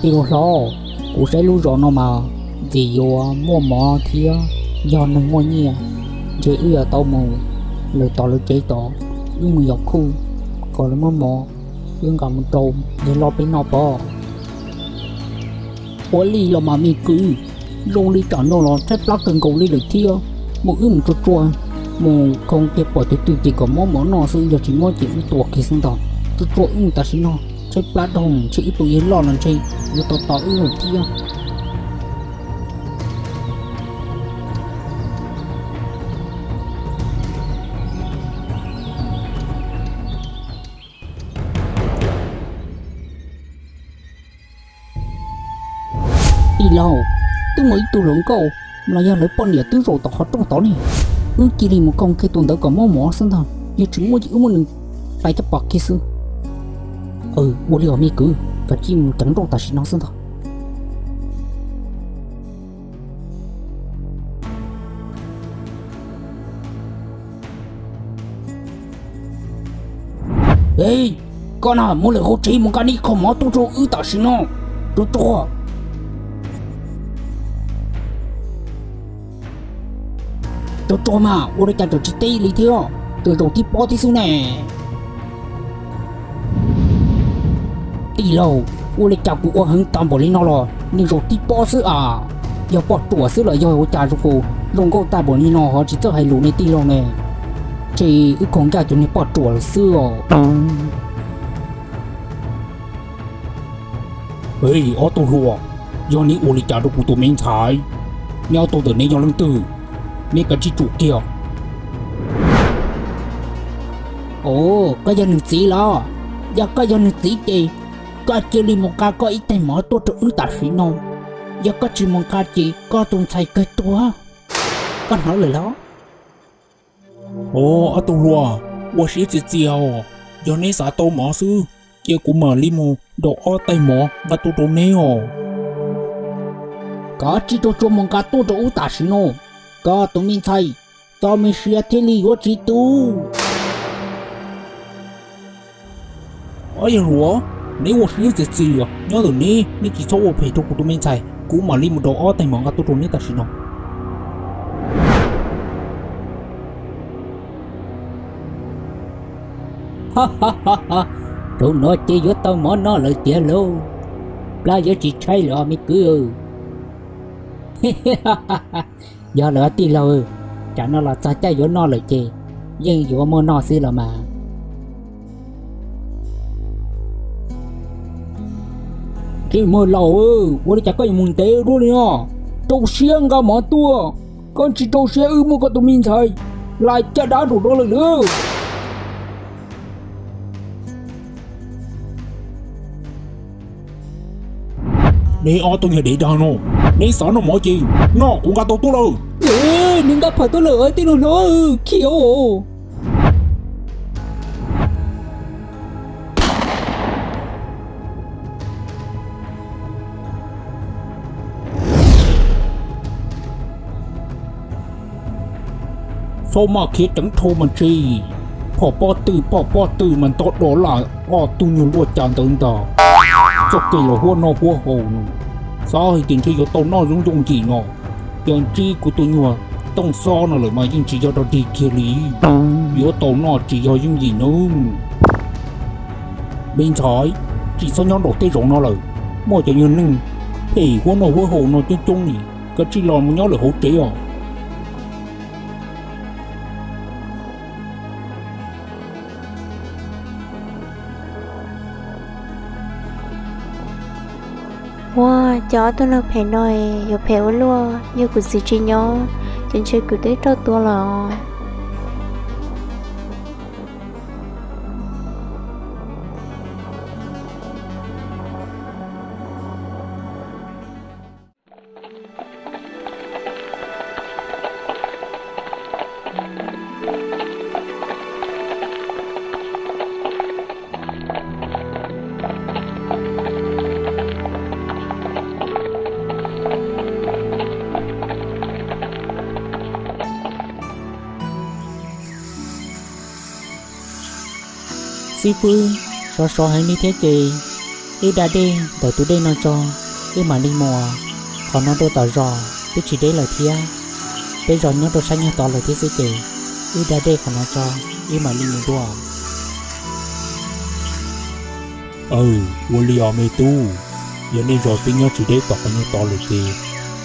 Tus hlob, kuv saib lub zos no mas ntxim yuav muaj mov thiab yog neeg muaj nyiaj, ntshe wb yuav tau mus lawm tom lawv tsev tod, wb mus yos khuj kom lawv muab mov wb nqa mus rau yawg loj peb noj pob. Ua li los mas me kwv, zoo li tsam no los tshaib plab kawg nkaus li lawm thiab. Mus wb mus tsuag tsuag, mus khoo kiag pom twg twg ces kom muab mov noj xwb, yog tsis muab ces wb tua kiag xwb ntag. Tsuag tsuag wb mus tam sim no, tshaib plab dhau, ntshe wb tus yawg loj no ntshe yuav tos tos wb lawm thiab. Tij laug, twb muaj ib tug hluas nkauj los yog lawv poj niam twb zaum tom qhov rooj tod ne. Wb cia li mus khoo kiag tus ntawd kom muab mov xwb ntag, yog tsis muab ces wb muab nws hlais caj pas kiag xwb. Ua li os me kwv, koj cia li mus ceev nrooj tam sim no xwb ntag. Koj na, mus lawm hauv tsev mus nqa ib qho mov tuaj rau wb tam sim no. Tsuag tsuag, tsuag tsuag mas, ua li cas tseem tsis teb li thiab, tseem zaum tib pob thiab xwb ne. Tij laug, ua li cas kuv ua heev tas npaum li no los nws zaum tib pob xwb as? Yog poj ruam xwb los yog ua cas zoo nkauj tag npaum li no ho tsis txawj hais lus ne tij laug ne? Ntshe wb khaus ncaj cov niag poj ruam lawm xwb os. Ob tug hluas, yog neb ua li cas rau kuv tus me ntxhais? Neb ob tug ntawm neb yog leej twg? Neb kav tsij tsum kiag. Ov, koj yog nws txiv los? Yog koj yog nws txiv ces koj cia li mus nqa koj ib tais mov tuaj rau wb tam sim no. Yog koj tsis mus nqa ces koj tus ntxhais kawg tuag. Koj hnov lawm los? Ov, ob tug hluas, ua siab txias txias os. Yog neb xav tau mov xwb, cia kuv mam li mus daus ob tais mov nqa tuaj rau neb os. Koj tsis tau tsuas mus nqa tuaj rau wb tam sim no. Koj tus me ntxhais, txo me sia thiaj li yuav tsis tu. Ob yawg hluas, neb ua siab txias txias, nyob ntawm neb, neb tsis txhob ua phem rau kuv tus me ntxhais, kuv mam li mus daus ob tais mov nqa tuaj rau neb tam sim no. Thaum no ces yuav tau mov noj lawm tiag lauj. Plab yuav tsis tshaib lawm os me kwv. Yog lawm tij laug, tsam no los txog caij yuav noj lawm ces yeej yuav muaj noj xwb los mas. Tsis muaj laus, ua li cas koj yuav mus ntev dua li no? Rau siab nqa mov tuaj, koj tsis rau siab wb muab koj tus me ntxhais hlais caj dab rau dov lawm lauj. Neb ob tug yog dev dag no, neb xav noj mov ces noj, kuv nqa tau tuaj lawm. Nws nqa pham tuaj lawm tij laug hlob, khiav. Txhob maj khiav ceev dhau mas ntshe phom pob tw phom pob tw mas nto do lawm ob tug nyuag luaj cas ntawd ntag. Txoj kev los huab noj huab haus no, xav hais tias ntshe yuav tau noj yooj yooj yim no, ces ntsib kuv tus nyuag tooj xob no lawm mas yeej tsis yog dog dig kiag li. Yuav tau noj tsis yog yooj yim nawb. Me ntxhais, tsis txhob nyob nraum tej zoov no lawm, muaj cov nyuag neeg phem huab noj huab haus no coob coob li, kav tsij los mus nyob lawm hauv tsev os. Ua, cov ob tug neeg phem no yuav phem ua luaj, yog kuv txiv tsis nyob ces ntshe kuv twb raug tua lawm os. Xib fwb, sov sov heev li thiab ces wb da dej ntawm tus dej no tso, wb mam li mus. Qhov no rau tom zos twb tsis deb lawm thiab, peb zos nyob rau sab nyuag tod lawm thiab xwb ces wb da dej qhov no tso, wb mam li mus dua. Aw, ua li os me tub, yog nej zos twb nyob tsis deb tom qhov nyuag tod lawm ces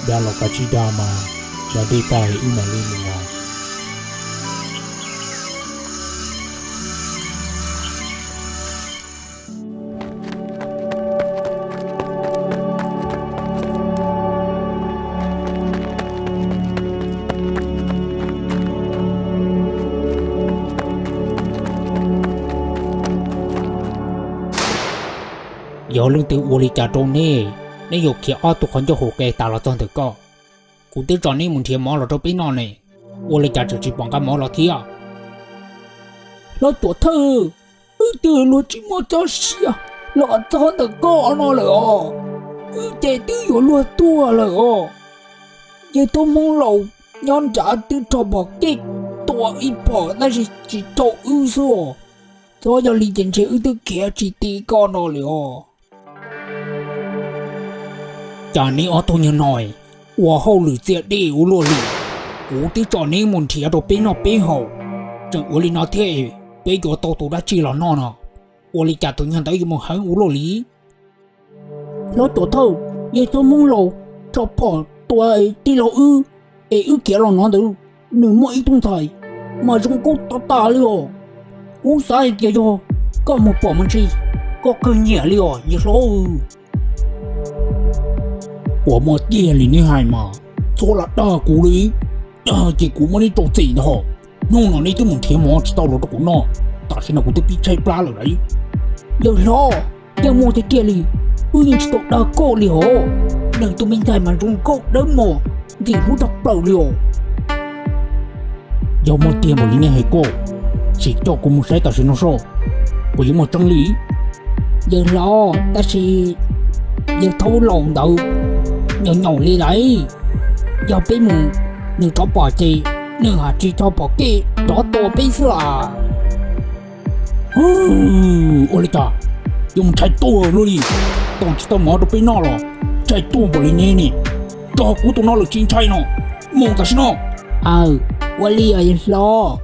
da los kav tsij da mas, da dej tag wb mam li mus. Yog leej twg ua li cas rau nej, nej yuav khiav ob tug qhov ncauj hauv qe tas los txog ntawm ko. Kuv twb tso neb mus nrhiav mov los rau peb noj ne, ua li cas tseem tsis pom nqa mov los thiab? Hlob Tuam Thawj, wb twb luag tsis muaj txoj sia los txog ntawm koj no lawm os. Wb ces twb yuav luag tuag lawm os. Yawg Tub Hmoob Laus nyob nrad twb rho phom kej tua ib phom tab sis tsis raug wb xwb os. Txhob yog li ces ntshe wb twb khiav tsis ti koj no lawm os. Cas neb ob tug nyuag no ua hauj lwm txias dej ua luaj li. Kuv twb tso neb mus nrhiav rau peb noj peb haus, tseem ua li no thiab es peb yuav tau tus dab tsi los noj no? Ua li cas tus nyuag ntawd yuav mus heev ua luaj li? Hlob Tuam Thawj, yawg Tub Hmoob Laus rho phom tua tij laug wb es wb khiav los no ntawd, nws muaj ib tug ntxhais mas zoo nkauj tas tas li os. Kuv xav hais tias yog koj mus pom mas ntshe koj kawg nyiam li os yawg hlob. Uas muaj tiag li neb hais mas, txhob lam dag kuv li, dag ces kuv muab neb rau txim ntag. Hnub no neb twb mus nrhiav mov tsis tau los rau kuv noj, tam sim no kuv twb pib tshaib plab lawm lauj. Yawg hlob, yeej muaj tiag tiag li, wb yeej tsis tau dag koj li hos. Nws tus me ntxhais mas zoo nkauj dawb mos, ntxim hlub tag plaws li os. Yog muaj tiag npaum li neb hais koj, sim coj kuv mus saib tam sim no soj, puas yuav muaj tseeb li? Yawg hlob, tab sis yawg thaub laus ntawd nyaum nyaum li lawm. Yog peb mus, nws rov pom ces nws haj tsis tso phom kej rov tua peb xwb las. Ua li cas yuav mus ntshai tuag luaj li? Tos tsis tau mov rau peb noj los ntshai tuag npaum li neb ne. Tso kuv tus no lawm tsis ntshai no, mus tam sim no. Aw, ua li os yawg hlob.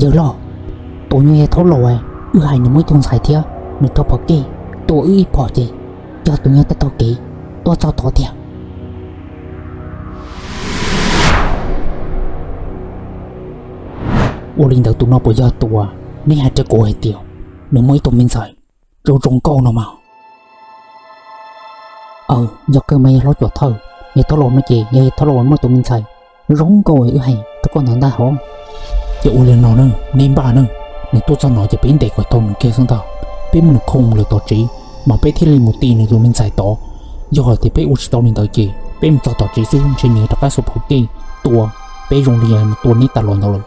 Yawg loj, tus nyuag yawg thaub laus wb hais nws muaj ib tug ntxhais thiab nws rho phom kej tua wb ib phom ces yog tus nyuag tag taug kev tuaj txog tod tiag. Ua li ntawd tus no puas yog tus uas neb hais rau kuv hais tias nws muaj ib tug me ntxhais zoo zoo nkauj no mas? Aw, yog kawg mas yawg hlob Tuam Thawj, yawg thaub laus no ces yog yawg thaub laus muaj tus me ntxhais zoo nkauj wb hais rau koj ntawd ntag hov. Ces ua li no na, neb npaj na, nws tuaj txog no ces peb ntes kom tau nws kiag xwb ntag. Peb muab nws khoov lawm tom tsev, mas peb thiaj li mus ti nws tus me ntxhais tod. Yog hais tias peb ua tsis tau li ntawd ces peb mus txog tom tsev xwb ntshe nws rov qab xuas phom kej tua peb zoo li tua neb tas los ntawd lawm.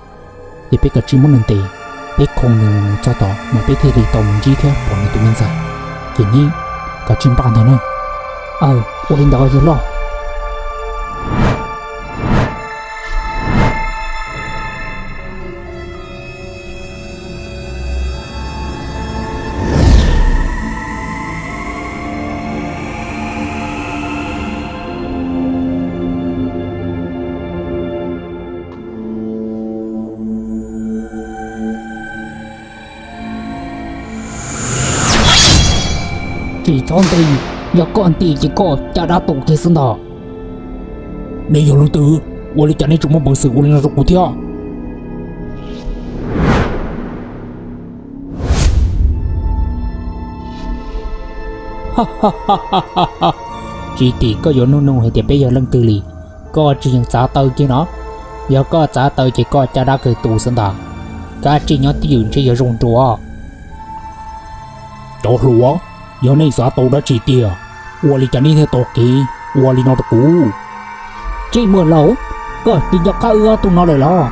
Ces peb kav tsij muab nws ntes, peb khoov nws mus txog tod mas peb thiaj li tau mus ntsib thiab pom nws tus me ntxhais. Ces neb kav tsij npaj ntag na. Aw, ua li ntawd yawg loj. Tsis txhob nti, yog koj nti ces koj caj dab tu kiag xwb ntag. Nej yog leej twg? Ua li cas nej tseem muaj peev xwm ua li no rau kuv thiab? Tsis tim koj yuav nug nug hais tias peb yog leej twg li, koj tsis yeej txav taw kiag no. Yog koj txav taw ces koj caj dab kawg tu xwb ntag. Kav tsij nyob twj ywm ntshe yog zoo dua. Cov hluas, yog nej xav tau dab tsi tiag, ua li cas nej thiaj tau kev ua li no rau kuv? Tsis muaj laus, koj tsis nco qab wb ob tug no lawm los?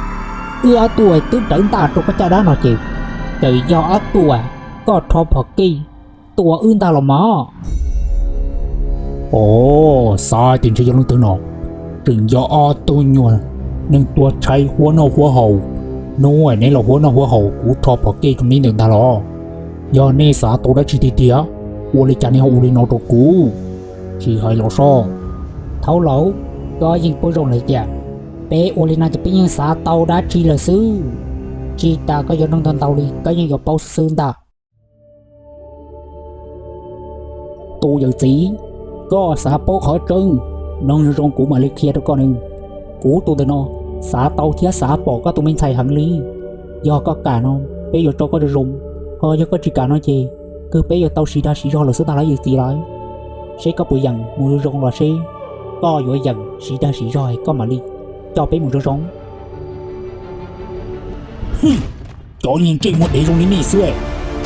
Wb ob tug twb rawv ntaj rau koj caj dab no ces, txawm yog ob tug koj rho phom kej tua wb ntag los mas. Os, xav tias ntshe yog leej twg no, tseem yog ob tug nyuag neeg tuag tshaib huab noj huab haus. Hnub neb los huab noj huab haus kuv rho phom kej rau neb ntawm ntag los? Yog nej xav tau dab tsi tiag tiag, ua li cas nej ho ua li no rau kuv? Tsis hais los soj. Thaub laus, koj yeej paub zoo lawm tias peb ua li no ces peb yeej xav tau dab tsi lawm xwb. Tsis tas koj yuav nug ntau ntau li koj yeej yuav paub xwb ntag. Tus yawm txiv, koj xav paub qhov tseeb, nug zoo zoo kuv mam li qhia rau koj ne. Kuv tus ntawm no xav tau thiab xav pom koj tus me ntxhais heev li. Yog koj kam no, peb yuav tso koj zoo zoo, ho yog koj tsis kam no ces kawg peb yuav tau siv dag siv zog lawm xwb ntag lauj yawm txiv lauj. Seb koj puas yeem mus zoo zoo los seb koj yuav yeem siv dag siv zog koj mam li coj peb mus zoo zoo. Cov niag ntsej muag dev zoo li nej xwb,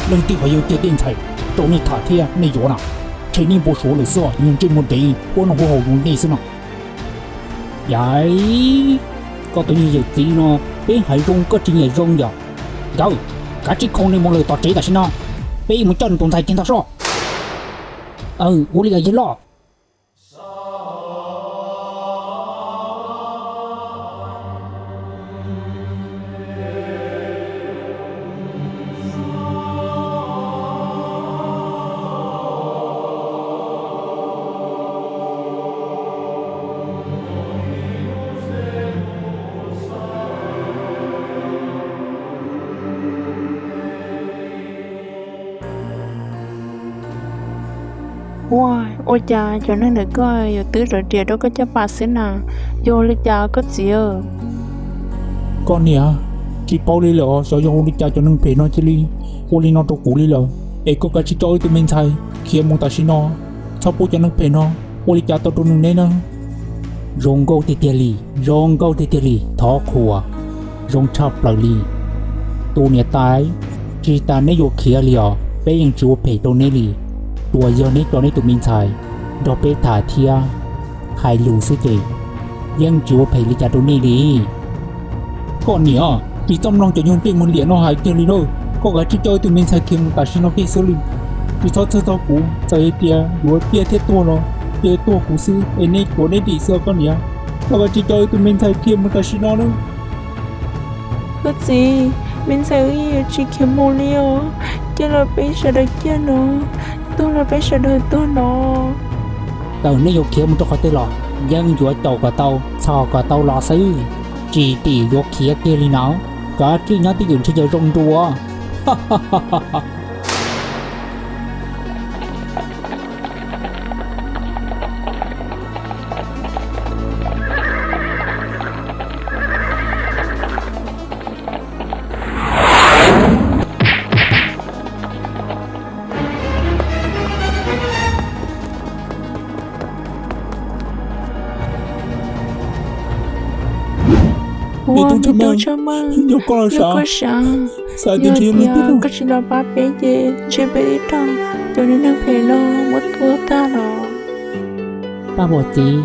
leej twg ho yuav cia tej ntxhais rau nej tham thiab nej yuav na? Ntshe nej npau suav lawm xwb, niag ntsej muag dev huab noj huab haus zoo li nej xwb no. Yam, koj tus niag yawm txiv no, peb hais zoo koj tsis nyiam zoo yom? Nkawd, kav tsij khoom nej mus lawm tom tsev tam sim no, peb mus coj nws tus ntxhais kiag ntag soj. Ua li yog loj. Ua, ua cas cov neeg ntawm koj yuav twb rawv riam rau koj caj pas xwb na? Yog ua li cas koj txiv? Koj niam, tsis paub li lawm, xyov yog ua li cas cov neeg phem no cia li ua li no rau kuv li lawm. Es koj kav tsij coj wb tus me ntxhais khiav mus tam sim no, txhob pub cov neeg phem no ua li cas tau rau nws neb na. Zoo nkauj tiag tiag li, zoo nkauj tiag tiag li, thov qhuas, zoo tshaj plaws li. Tus niam tais, tsis tas neb yuav khiav li os, peb yeej tsis ua phem rau neb li. Tsuas yog neb tso neb tus me ntxhais nrog peb tham thiab hais lus xwb ces yeej tsis ua phem li cas rau nej li. Koj niam, tsis txhob mloog cov nyuag ntsej muag liam no hais kiag li na. Koj kav tsij coj wb tus me ntxhais khiav mus tam sim no kiag xwb li. Tsis txhob txhawj txog kuv, txawm hais tias yuav ciaj thiab tuag los cia tuag kuv xwb es neb tuav neb dim xwb koj niam. Koj kav tsij coj wb tus me ntxhais khiav mus tam sim no na. Koj txiv, me ntxhais wb yeej yuav tsis khiav mus li os. Ciaj los peb sawv daws ciaj no, tuag los peb sawv daws tuag no. Txawm neb yuav khiav mus rau qhov twg los yeej yuav caum kom tau, txhom kom tau los xwb. Tsis tim yuav khiav kiag li no, kav tsij nyob twj ywm ntshe yuav zoo dua. Me tub Tshaj Meej, yog koj los sav, xav tias ntshe yog leej twg koj tsis los pab peb ces ntshe peb twb raug cov neeg phem no muab tua tag los. Paj Npam txiv,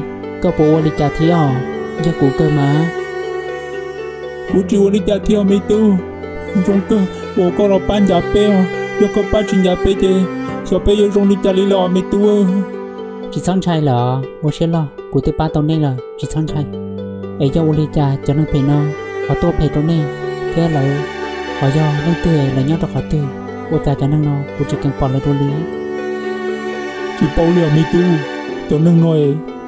koj puas ua li cas thiab? Yog kuv kawg mas. Kuv tsis ua li cas thiab me tub. Zoo kawg uas koj los pab ncav peb os. Yog koj pab tsis ncav peb ces xyov peb yuav zoo li cas li lawm os me tub. Tsis txhob ntshai lawm, ua siab loj, kuv twb pab tau nej lawm, tsis txhob ntshai. Es yog ua li cas cov neeg phem no ho tuaj phem rau nej thiab lawv ho yog leej twg, lawv nyob rau qhov twg? Ua cas cov neeg no kuv tsis keev pom lawv dua li? Tsis paub li os me tub. Cov neeg no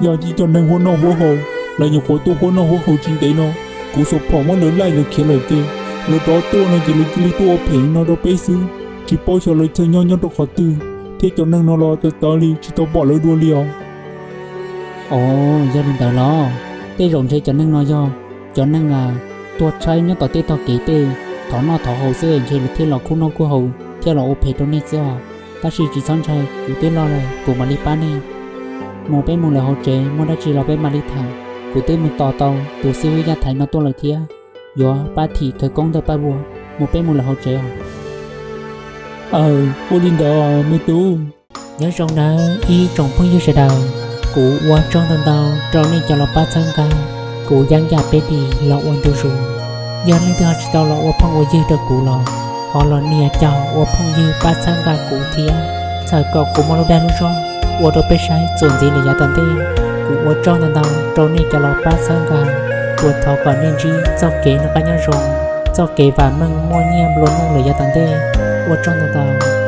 yog ib cov neeg huab noj huab haus, lawv nyuam qhuav tuaj huab noj huab haus tsis ntev no, kuv xuas phom muab lawv laij lawv khiav lawm ces lawv rov tuaj no ces lawv cia li tuaj ua phem no rau peb xwb. Tsis paub xyov lawv txhaj nyob nyob rau qhov twg, thiab cov neeg no los txawv txawv li tsis tau pom lawv dua li os. Os, yog li ntawd los tej zaum ntshe cov neeg no yog cov neeg tuag tshaib nyob tom tej tog kev tej, thov noj thov haus xwb ntshe lawv thiaj los khub noj khub haus thiab los ua phem rau nej xwb os. Tab sis tsis txhob ntshai, kuv twb loj lawm kuv mam li pab nej. Mus peb mus lawm hauv tsev, muaj dab tsi los peb mam li tham. Kuv twb mus tos tau tus xib hwb Yaj Thaiv no tuaj lawm thiab, yuav pab thim khawv koob ntawm Paj Vuag. Mus peb mus lawm hauv tsev os. Aw, ua li ntawd me tub. Nyob zoo nawb ib tsoom phooj ywg sawv daws, kuv ua tsaug ntau ntau rau nej cov los pab txhawb nqa kuv Yaj Yaj Peb Dim los ua ntu zus. Yog leej twg ho tsis tau los ua phooj ua ywg rau kuv los ho los nias caum ua phooj ywg pab txhawb nqa kuv thiab, txhawm kom kuv muaj lub dag lub zog ua rau peb saib txuas ntxiv lawm yav tom ntej. Kuv ua tsaug ntau ntau rau nej cov los pab txhawb nqa, kuv thov kom nej ntsib txoj kev noj qab nyob zoo, txoj kev vam meej muaj nyiaj nplua nuj lawm yav tom ntej. Ua tsaug ntau ntau.